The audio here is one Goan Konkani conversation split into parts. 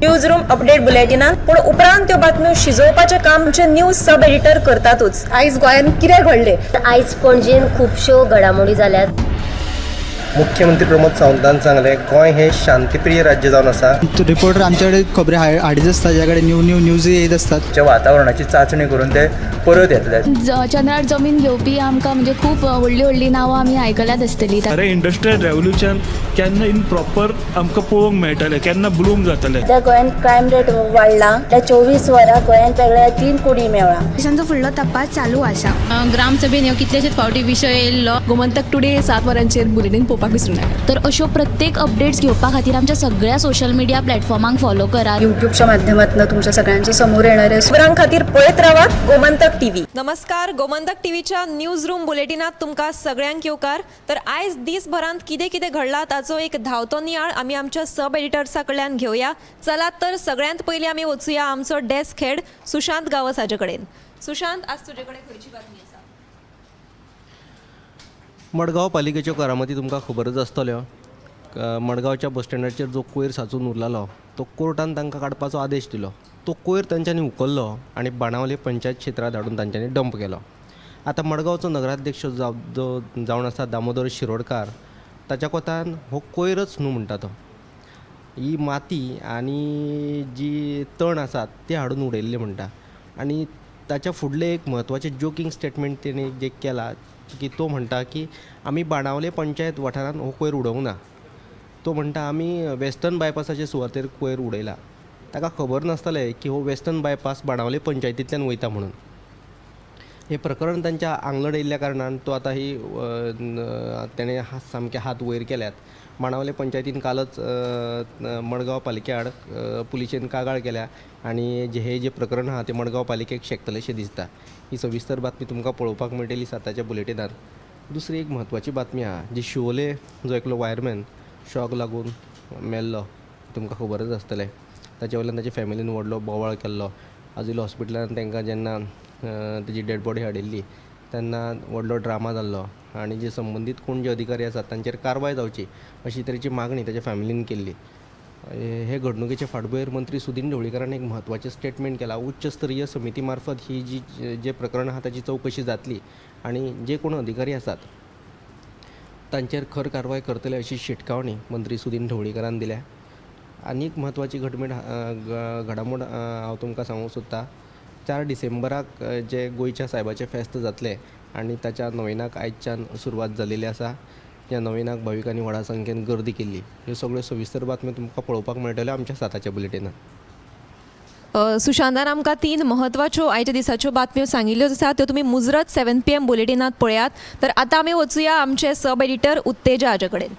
न्यूज रूम अपडेट बुलेटिनात, पूण उपरांत त्यो बातम्यो शिजोवपाचें काम आमचे न्यूज सब एडिटर करतातूच. आयज गोंयांत कितें घडलें? आयज पणजेन खुबश्यो घडामोडी जाल्यात. मुख्यमंत्री प्रमोद सावंतान सांगलें, गोंय हें शांतीप्रिय राज्य जावन आसा. रिपोर्टर आमच्याकडे खबरी हाडीत आसता, ज्या कडेन न्यू न्यू न्यूज येत आसतात. च्या वातावरणाची चांचणी करून ते परत येतले. चंद्रार जमीन घेवपी आमकां म्हणजे खूब व्हडलीं व्हडलीं नांवां आमी आयकल्यात आसतलीं. खरें इंडस्ट्रियल रेवोल्युशन केन्ना इन प्रॉपर आमकां पळोवंक मेळटलें, केन्ना ब्लूम जातलें? सध्या गोंयांत क्रायम रेट वाडला. त्या 24 वरां गोंयांत वेगळ्या तीन कुडी मेवळा. तांचो फुडलो तपास चालू आसा. ग्रामसभेन ह्यो कितलेशेच फावटी विशय येयल्लो. गोमंतक टुडे 7 वरांचेर बुलेटीन पळोवपाक विसरूं नाका. तर अश्यो प्रत्येक अपडेट्स घेवपा खातीर आमच्या सगळ्या सोशल मिडिया प्लॅटफॉर्मांक फॉलो करात. युट्यूबच्या माध्यमातून तुमच्या सगळ्यांच्या समोर येणार आहे. खबरां खातीर पळयत रावात गोमंतक टीव्ही. नमस्कार, गोमंतक टीव्हीच्या न्यूज रूम बुलेटिनात तुमकां सगळ्यांक येवकार. तर आयज दीसभरांत कितें कितें घडलां ताचो एक धांवतो नियाळ आमी आमच्या सब एडिटर्सा कडल्यान घेवया. चलात तर, सगळ्यांत पयलीं आमी वचुया आमचो डेस्क हेड सुशांत गांवस हाजे कडेन. सुशांत, आज तुजे कडेन खंयची बातमी आसा? मडगांव पालिकेच्यो करामती तुमकां खबरच आसतल्यो. मडगांवच्या बस स्टँडाचेर जो कोयर सांचून उरलेलो तो कोर्टान तांकां काडपाचो आदेश दिलो. तो कोयर तांच्यांनी उखल्लो आनी बाणावले पंचायत क्षेत्रांत धाडून तांच्यांनी डंप केलो. आतां मडगांवचो नगराध्यक्ष जो जावन आसा दामोदर शिरोडकार, ताच्या कोतान हो कोयरच न्हू म्हणटा तो, ही माती आनी जी तण आसात ती हाडून उडयल्ली म्हणटा. आनी ताच्या फुडलें एक म्हत्वाचें जोकींग स्टेटमेंट तेणी जें केलां की तो म्हणटा की आमी बाणावले पंचायत वाठारांत हो कोयर उडोवंक ना. तो म्हणटा, आमी वेस्टर्न बायपासाचे सुवातेर कोयर उडयला. ताका खबर नासतलें की हो वेस्टर्न बायपास बाणावले पंचायतींतल्यान वयता म्हणून. हें प्रकरण तांच्या आंगलट येयल्ल्या कारणान तो आतां ही तेणें सामके हात वयर केल्यात. बाणावले पंचायतीन कालच मडगांव पालिके आड पुलिशेन कागाळ केल्या आनी जे हे जे प्रकरण आहा तें मडगांव पालिकेक शेकतलेशें दिसता. ही सविस्तर बातमी तुमकां पळोवपाक मेळटली 7च्या बुलेटिनात. दुसरी एक म्हत्वाची बातमी आहा जी शिवोले जो एकलो वायरमॅन शॉक लागून मेल्लो, तुमकां खबरच आसतलें. ताचे वयल्यान ताच्या फॅमिलीन व्हडलो बोवाळ केल्लो. आजिलो हॉस्पिटलान तांकां जेन्ना तेजी डेड बॉडी हाडिल्ली तेन्ना व्हडलो ड्रामा जाल्लो आनी जे संबंदीत कोण जे अधिकारी आसात तांचेर कारवाय जावची अशी तरेची मागणी ताच्या फॅमिलीन केल्ली. हे घडणुकेचे फाटभुंयेर मंत्री सुदीन ढवळीकारान एक म्हत्वाचें स्टेटमेंट केलां. उच्च स्तरीय समिती मार्फत ही जी जें प्रकरण आहा ताची चवकशी जातली आनी जे कोण अधिकारी आसात तांचेर खर कारवाय करतले अशी शिटकावणी मंत्री सुदीन ढवळीकारान दिल्या. आनी एक म्हत्वाची घडमेट घडामोड हांव तुमकां सांगूंक सोदतां. 4 डिसेंबराक जे गोंयच्या सायबाचें फेस्त जातलें आनी ताच्या नोवेनाक आयच्यान सुरवात जालेली आसा. ह्या नोवेनाक भाविकांनी व्हडा संख्येन गर्दी केल्ली. ह्यो सगळ्यो सविस्तर बातम्यो तुमकां पळोवपाक मेळटल्यो आमच्या 7च्या बुलेटिनात. सुशांतान आमकां तीन म्हत्वाच्यो आयच्या दिसाच्यो बातम्यो सांगिल्ल्यो आसा, त्यो तुमी मुजरत 7 पीएम बुलेटिनात पळयात. तर आतां आमी वचुया आमचे सब एडिटर उत्तेजा हाजे कडेन.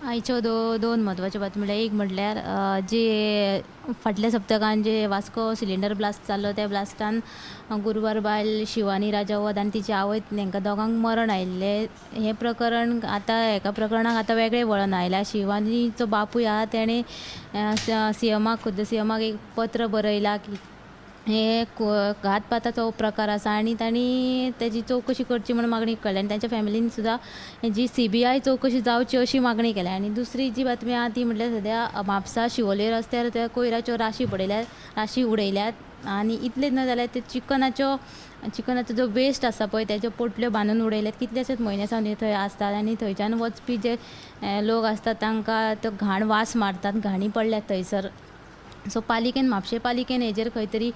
आयच्यो दोन म्हत्वाच्यो बातमी म्हणल्यार, एक म्हणल्यार जे फाटल्या सप्तकान जे वास्को सिलिंडर ब्लास्ट जाल्लो, त्या ब्लास्टान गुरवार बायल शिवानी राजावत आनी तिची आवय हांकां दोगांक मरण आयिल्लें. हें प्रकरण आतां, हेका प्रकरणाक आतां वेगळें वळण आयलां. शिवानीचो बापूय आहा तेणें सीएमाक, खुद्द सीएमाक एक पत्र बरयलां की हे घातपाताचो प्रकार आसा आनी तांणी तेजी चवकशी करची म्हूण मागणी केल्या आनी तांच्या फॅमिलीन सुद्दां जी सीबीआय चवकशी जावची अशी मागणी केल्या. आनी दुसरी जी बातमी आहा ती म्हटल्यार, सद्या म्हापसा शिवोले रस्त्यार त्या कोयराच्यो राशी पडयल्यात, राशी उडयल्यात आनी इतलेंच न्हय जाल्यार ते चिकनाचो जो वेस्ट आसा पळय, तेज्यो पोटल्यो बांदून उडयल्यात. कितलेशेच म्हयने सावन थंय आसतात आनी थंयच्यान वचपी जे लोक आसतात तांकां तो घाण वास मारतात. घाणी पडल्यात थंयसर. सो पालिकेन, म्हापशें पालिकेन हेजेर खंय तरी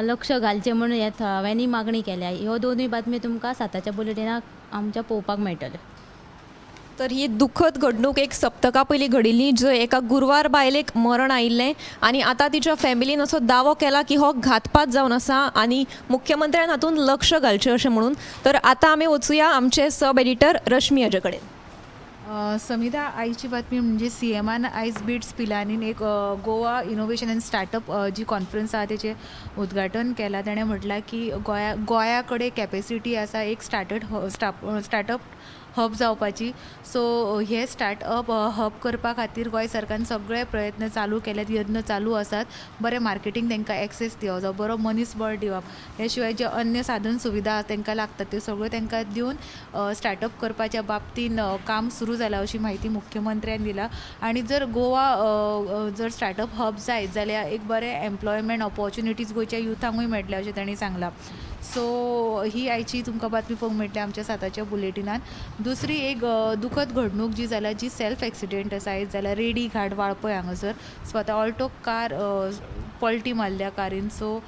लक्ष घालचें म्हूण ह्या थळाव्यांनी मागणी केल्या. ह्यो दोनूय बातम्यो तुमकां 7च्या बुलेटिनाक आमच्या पळोवपाक मेळटल्यो. तर ही दुखद घडणूक एक सप्तका पयलीं घडिल्ली, जंय एका गुरवार बायलेक मरण आयिल्लें आनी आतां तिच्या फॅमिलीन असो दावो केला की हो घातपात जावन आसा आनी मुख्यमंत्र्यान हातूंत लक्ष घालचें अशें म्हणून. तर आतां आमी वचुया आमचे सब एडिटर रश्मी हाजे कडेन. समिधा, आयची बातमी म्हणजे सीएमान आयज बिट्स पिलानीन एक गोवा इनोव्हेशन अँड स्टार्टअप जी कॉन्फरन्स आहा तेचें उद्घाटन केलां. तेणें म्हटलां की गोंया कडेन कॅपेसिटी आसा एक स्टार्टअप हब जावपाची. सो हे स्टार्टअप हब करपा खातीर गोंय सरकारान सगळे प्रयत्न चालू केल्यात, यत्न चालू आसात. बरें मार्केटींग तांकां एक्सेस दिवप जावं बरो मनीस बळ दिवप, हे शिवाय जे अन्य साधन सुविधा तांकां लागता त्यो सगळ्यो तांकां दिवन स्टार्टअप करपाच्या बाबतीन काम सुरू जालां अशी म्हायती मुख्यमंत्र्यान दिला. आनी जर गोवा जर स्टार्टअप हब जायत जाल्यार एक बरें एम्प्लॉयमेंट ऑपॉर्च्युनिटीज गोंयच्या युथांकूय मेळटले अशें तांणी सांगलां. सो ही आयची तुमकां बातमी पळोवंक मेळटली आमच्या 7च्या बुलेटिनान. दुसरी एक दुखद घडणूक जी जाल्या, जी सेल्फ एक्सिडेंट आसा, आयज जाल्या रेडी घाट वाळपय हांगासर स्वता ऑल्टो कार पलटी मारल्या कारीन. सो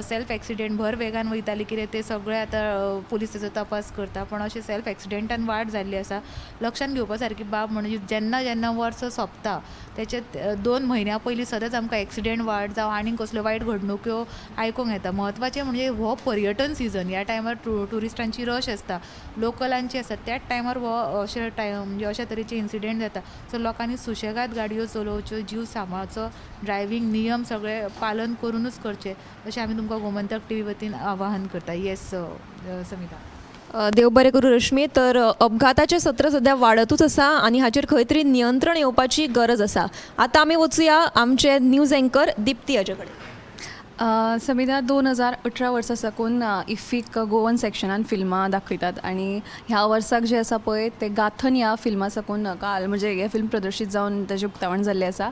सेल्फ एक्सिडेंट भर वेगान वयताली कितें तें सगळें आतां पुलीस तेजो तपास करता, पण अशें सेल्फ एक्सिडेंटान वाड जाल्ली आसा. लक्षांत घेवपा सारकी बाब म्हणजे जेन्ना जेन्ना वर्स सोंपता तेच्या 2 म्हयन्या पयलीं सदांच आमकां एक्सिडेंट वाड जावं आनीक कसल्यो वायट घडणुक्यो आयकूंक येता. म्हत्वाचें म्हणजे हो पर्यटन सिजन, ह्या टायमार ट्युरिस्टांची रश आसता, लोकलांची आसता, त्याच टायमार हो अशे टायम म्हणजे अशा तरेचे इन्सिडेंट जाता. सो लोकांनी सुशेगाद गाडयो चलोवच्यो, जीव सांबाळचो, ड्रायव्हींग नियम सगळे पालन करुनूच करचें अशें आमी तुमकां गोमंतक टीव्ही वतीन आवाहन करता. येस समिता. देव बरें करूं रश्मी. तर अपघाताचें सत्र सद्या वाडतूच आसा आनी हाचेर खंय तरी नियंत्रण येवपाची गरज आसा. आतां आमी वचुया आमचे न्यूज एंकर दिप्ती हाजे कडेन. समिधा, 2018 वर्सा साकून इफ्फीक गोवन सेक्शनान फिल्मां दाखयतात आनी ह्या वर्साक जें आसा पळय तें गाथन ह्या फिल्मा साकून काल म्हणजे हें फिल्म प्रदर्शीत जावन ताजें उक्तावण जाल्लें आसा.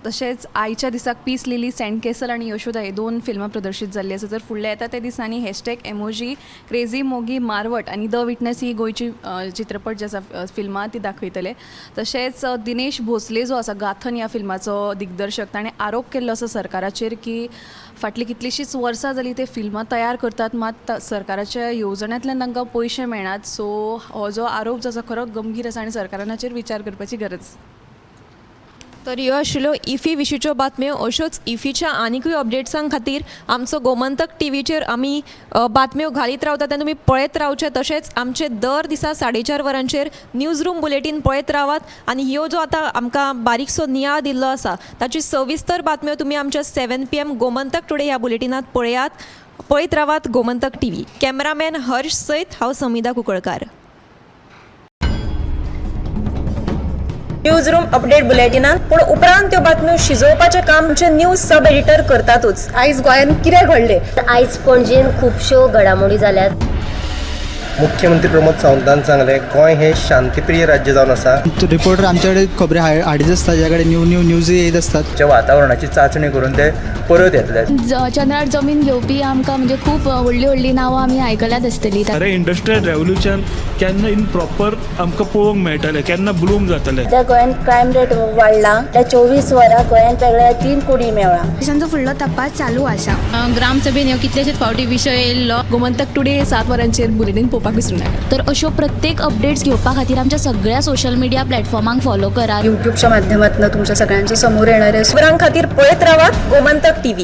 तशेंच आयच्या दिसाक पीस लिली, सँड कॅसल आनी यशोदा ही 2 फिल्मां प्रदर्शीत जाल्लीं आसा. तर फुडल्या येता त्या दिसांनी हॅशटॅग एमोजी, क्रेझी मोगी, मारवट आनी the witness ही गोंयची चित्रपट जे आसा फिल्मां ती दाखयतले. तशेंच दिनेश भोसले जो आसा गाथन ह्या फिल्माचो दिग्दर्शक, ताणें आरोप केल्लो आसा सरकाराचेर की फाटलीं कितलींशींच वर्सां जालीं ते फिल्मां तयार करतात, मात सरकाराच्या येवजण्यांतल्यान तांकां पयशे मेळनात. सो हो जो आरोप जो आसा खरो गंभीर आसा आनी सरकारान हाचेर विचार करपाची गरज. तर ह्यो आशिल्ल्यो इफी विशींच्यो बातम्यो. अश्योच इफीच्या आनिकूय अपडेट्सां खातीर आमचो गोमंतक टीव्हीचेर आमी बातम्यो घालीत रावतात आनी तुमी पळयत रावचे. तशेंच आमचे दर दिसा 4:30 वरांचेर न्यूज रूम बुलेटीन पळयत रावात आनी ह्यो जो आतां आमकां बारीकसो नियाळ दिल्लो आसा ताची सविस्तर बातम्यो तुमी आमच्या 7 PM Gomantak today ह्या बुलेटिनांत पळयात. पळयत रावात गोमंतक टीव्ही. कॅमेरामॅन हर्ष सयत हांव Samida Kunkalkar. News room update बुलेटिनात पूण उपरांत त्यो बातम्यो शिजोवपाचें काम आमचे न्यूज सब एडिटर करतातूच. आयज गोंयांत कितें घडलें, आयज पणजेन खुबश्यो घडामोडी जाल्यात. मुख्यमंत्री प्रमोद सावंतान सांगलें, गोंय हें शांतीप्रिय राज्य जावन आसा. रिपोर्टर आमच्याकडे खबरी हाडीत आसता, ज्या कडेन न्यू न्यू न्यूज येत आसतात. वातावरणाची चांचणी करून ते परत येतले. चंद्रार जमीन घेवपी आमकां म्हणजे खूब व्हडलीं व्हडलीं नांवां आमी आयकल्यात आसतलीं. खरें इंडस्ट्रियल रेवोल्युशन केन्ना इन प्रॉपर आमकां पळोवंक मेळटलें, केन्ना ब्लूम जातलें. सध्या गोंयांत क्रायम रेट वाडला. त्या 24 वरां गोंयांत वेगळ्या 3 कुडी मेळ्ळा. तांचो फुडलो तपास चालू आसा. ग्रामसभेन ह्यो कितलेशेच फावटी विशय येयल्लो. गोमंतक टुडे 7 वरांचेर बुलेटीन पळोवपाक विसरूं नाका. तर अश्यो प्रत्येक अपडेट्स घेवपा खातीर आमच्या सगळ्या सोशल मिडिया प्लॅटफॉर्मांक फॉलो करात. यूट्यूबच्या माध्यमातून तुमच्या सगळ्यांच्या समोर येणारे खबरां खातीर पळयत रावात गोमंतक टीव्ही.